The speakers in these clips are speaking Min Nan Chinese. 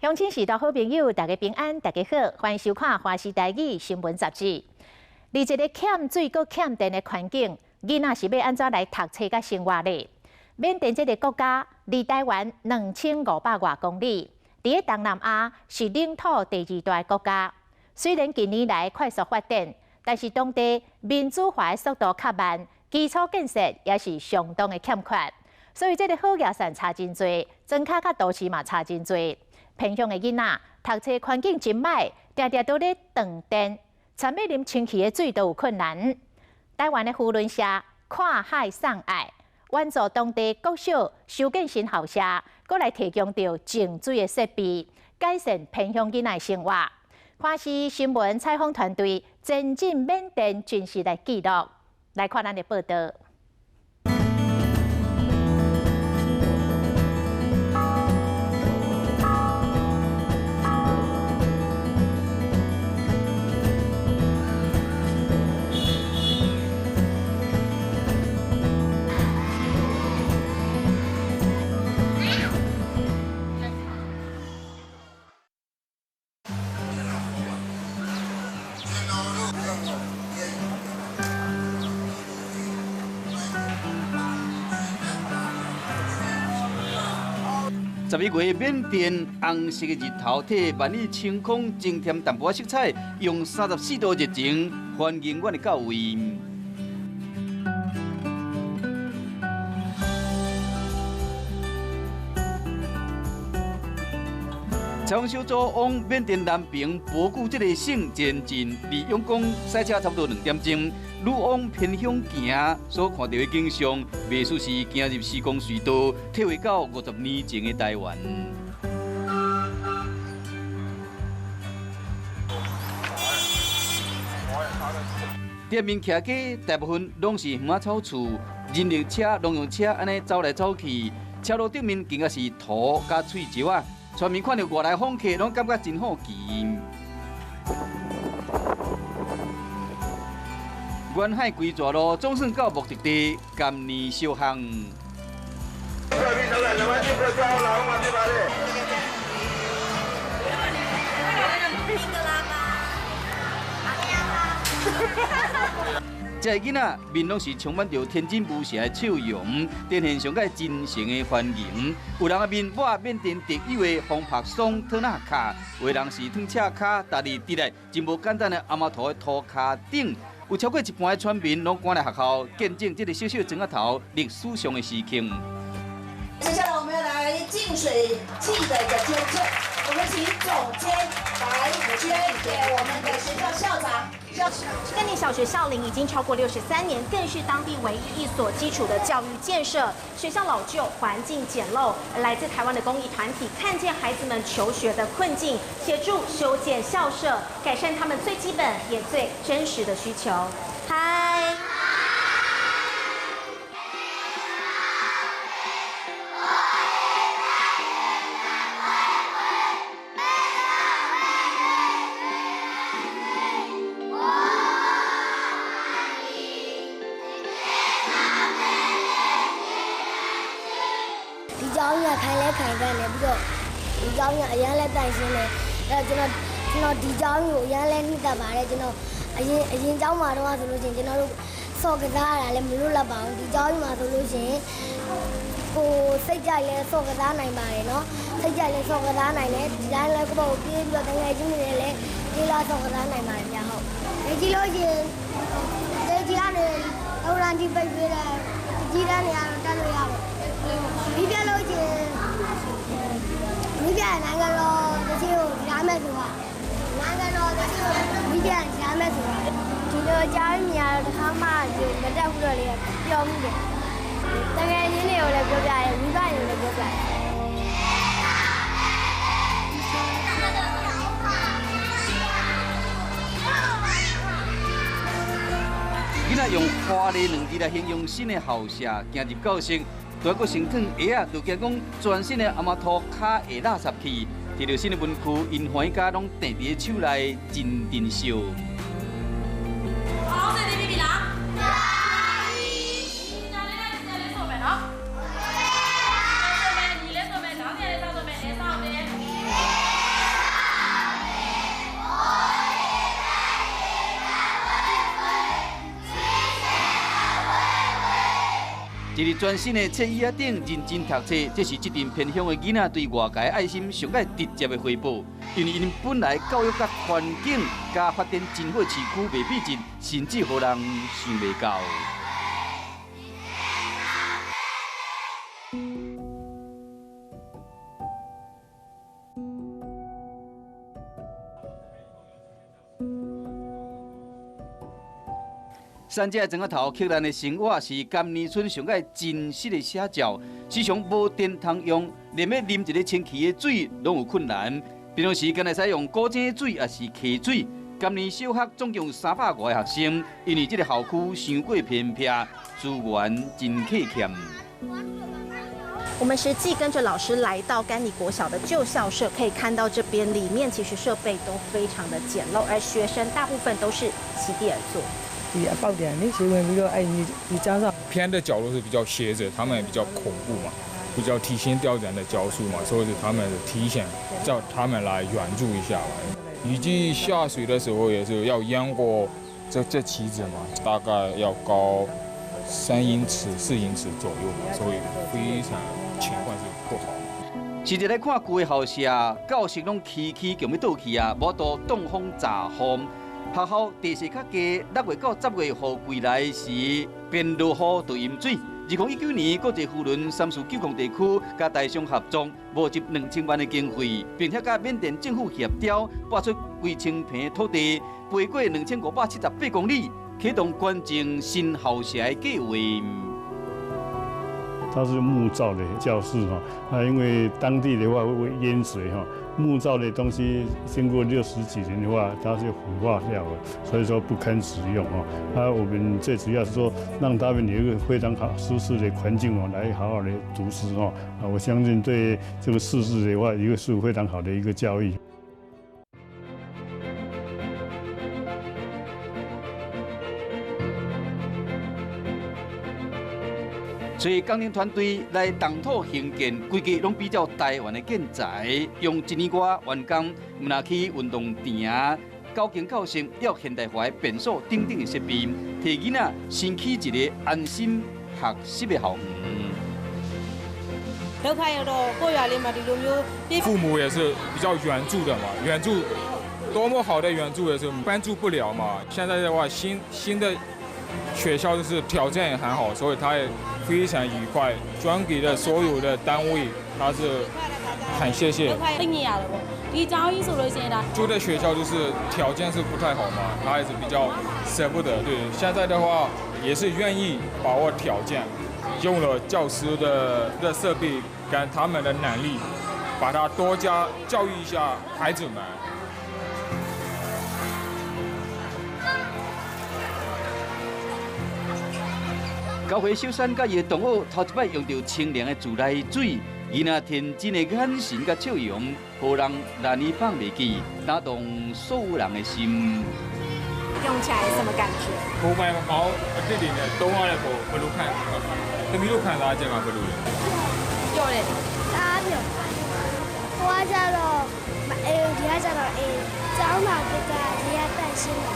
鄉親序大好朋友，大家平安，大家好，歡迎收看《華視台語新聞雜誌》。佇一个欠水閣欠電的環境，囡仔是欲按怎來讀冊佮生活咧？緬甸這个國家離台灣2500外公里，佇咧東南亞是領土第二大的國家。雖然近年來快速發展，但是當地民主化的速度較慢，基礎建設也是相當的欠缺，所以這个好額線差真濟，莊跤佮都市嘛差真濟。偏鄉的囡仔讀冊環境真䆀，定定都咧斷電，親欲啉清氣的水都有困難。台灣的扶輪社看海送愛，援助當地國小修建新校舍，閣來提供著淨水的設備，改善偏鄉囡仔的生活。華視新聞採訪團隊前進緬甸真實來記錄，來看咱的報導。 11月，緬甸紅色的日頭替萬里晴空增添淡薄仔色彩，用34度熱情歡迎阮的到位。採訪小組往緬甸南平博古這个省前進，離仰光賽車差不多2點鐘。愈往偏鄉行，所看到的景象，袂輸是行入時光隧道，體會到50年前的台灣。店面徛街大部分攏是園仔草厝，人力車、農用車按呢走來走去，車路頂面更加是土佮碎石仔。村民看著外來訪客，攏感覺真好奇。沿海規逝路總算到目的地，甘尼小巷。這个囡仔面攏是充滿著天真無邪的笑容，展現上蓋真誠的歡迎。有人的面抹緬甸特有的風曝霜托納卡，有的人是褪赤跤，踏佇佇來真無簡單的阿媽塗的塗跤頂。有超過一半的村民攏趕來學校，見證這个小小磚仔頭歷史上的時刻。接下來我們要來淨水器的一個捐贈，我們請總監來捐給我們的學校校長。根林小學校齡已經超過63年，更是當地唯一一所基礎的教育建設。學校老舊，環境簡陋。來自台灣的公益團體看見孩子們求學的困境，協助修建校舍，改善他們最基本也最真實的需求。嗨。 ဒီကျောင်းကြီးကခိုင်လဲခိုင်ခန့်တယ်ပြီးတော့ဒီကျောင်းကြီးကအရမ်းလဲသန့်ရှင်းတယ်အဲ့တော့ကျွန်တော်ကျွန်တော်ဒီကျောင်းကြီးကိုအရမ်းလဲနှစ်သက်ပါတယ်ကျွန်တော်အရင်အရင်ကျောင်းမှာတော့ဆိုလို့ရှိရင်ကျွန်တော်တို့ဆော့ကစားရတာလည်းမလွတ်လပ်ပါဘူးဒီကျောင်းကြီးမှာဆိုလို့ရှိရင်ကိုစိတ်ကြိုက်လဲဆော့ကစားနိုင်ပါတယ်နော်စိတ်ကြိုက်လဲဆော့ကစားနိုင်တယ်ဒီတိုင်းလဲကိုယ့်ကိုပြေးပြီးတော့သူငယ်ချင်းတွေလည်းပြေးလာဆော့ကစားနိုင်ပါတယ်ဗျာဟုတ်ဒီကြည့်လို့ရှိရင်ဒီကြီးကနေတော့ရန်ကြီးပိတ်ပေးတယ်ကြီးတန်းနေရတော့တက်လို့ရတယ်မိပြလို့ချင်းမိပြနိုင်ငံတော်တချီကိုရားမဲ့ဆိုတာနိုင်ငံတော်တချီကိုမိပြရားမဲ့ဆိုတာဒီလိုကြားမြင်ရတော့တခါမှမတက်ဘူးတော့လေပြောမိတယ်တကယ်ချင်းတွေကိုလည်းပြောပြတယ်မိဘတွေကိုလည်းပြောပြတယ် 囡仔用華麗兩字來形容新的校舍，行入教室，拄閣先脫鞋仔，就驚講全新的阿媽塗跤會垃圾去。提著新的文具，𪜶歡喜甲攏挈佇咧手內，真珍惜。一个全新的册椅仔顶认真读册，这是这阵偏乡的囡仔对外界爱心上界直接的回报。因为𪜶本来教育佮环境佮发展真好市区袂比阵，甚至予人想袂到。三只砖仔头克难的生活是甘尼村上界真实的写照。时常无电通用，连欲啉一个清气的水拢有困难。平常时干焦会使用古井水，抑是溪水。甘尼小学总共有300外个学生，因为这个校区伤过偏僻，资源真缺欠。我们实际跟着老师来到甘尼国小的旧校舍，可以看到这边里面其实设备都非常的简陋，而学生大部分都是席地而坐。偏的角落是比较斜着，他们也比较恐怖嘛，比较提心吊胆的教书嘛，所以是他们提醒叫他们来援助一下嘛。以及下水的时候也是要淹过这旗子嘛，大概要高3英尺、4英尺左右嘛，所以非常情况是不好。实际来看旧的校舍，教室拢起起强欲倒去啊，无度挡风遮雨。学校地势较低，6月到10月雨季来时，便落雨就淹水。2019年，国际扶轮349地区佮台商合作，募集2000万的经费，并且佮缅甸政府协调，拨出几千坪土地，飞过2578公里，启动捐赠新校舍的计划。它是木造的教室哈，啊，因为当地的话会淹水哈，木造的东西经过60几年的话，它就腐化掉了，所以说不堪使用哈。啊，我们最主要是说让他们有一个非常好舒适的环境哦，来好好的读书哈。啊，我相信对这个世事的话，一个是非常好的一个教育。所以工程团队来动土兴建，规矩拢比较台湾的建材，用1年外完工，毋若去运动场、高间教室，要现代化的便所等等的设备，替囡仔新起一个安心学习的校园。父母也是比较援助的嘛，援助多么好的援助也是帮助不了嘛。现在的话，新的学校就是条件也很好，所以他也非常愉快，捐给了所有的单位，他是很谢谢。住的学校就是条件是不太好嘛，他也是比较舍不得。对，现在的话也是愿意把握条件，用了教师的设备跟他们的能力，把它多加教育一下孩子们。高回秀山佮伊的同学头一摆用著清凉的自来水，囡仔天真的眼神佮笑容，予人难以放袂记，打动所有人的心。用起来什么感觉？我买毛这里呢，东阿的不不如看，这米路看哪间啊？不如。有嘞。打票。我叫做，底下叫做早马这个底下带新的。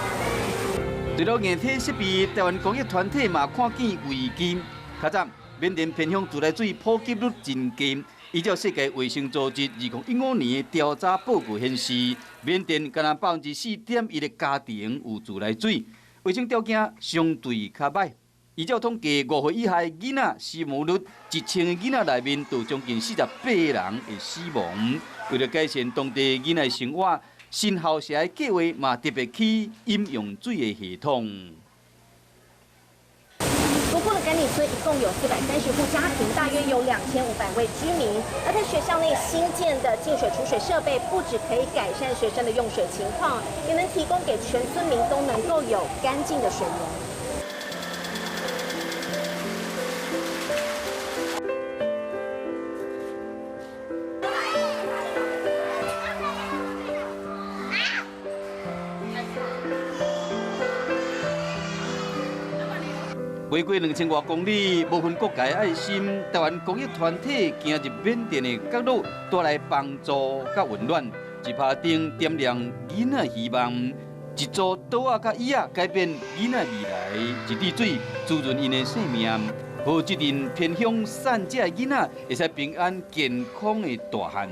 除了硬体设备，台湾公益团体嘛看见危机。较早缅甸偏乡自来水普及率真低，依照世界卫生组织2015年的调查报告显示，缅甸干焦4.1%的家庭有自来水，卫生条件相对较歹。依照统计，5岁以下囡仔死亡率，1000个囡仔内面就将近48人会死亡。为了改善当地囡仔生活，新校舍的计划嘛，特别起饮用水的系统。不过的甘里村一共有430户家庭，大约有2500位居民。而在学校内新建的净水储水设备，不只可以改善学生的用水情况，也能提供给全村民都能够有干净的水源。飞过2000外公里，无分国界爱心，台湾公益团体行入缅甸的角落，带来帮助佮温暖。一拍灯点亮囡仔希望，一组桌仔佮椅仔改变囡仔未来，一滴水滋润𪜶的生命。予這陣偏鄉散遮的囡仔會使平安健康的大漢。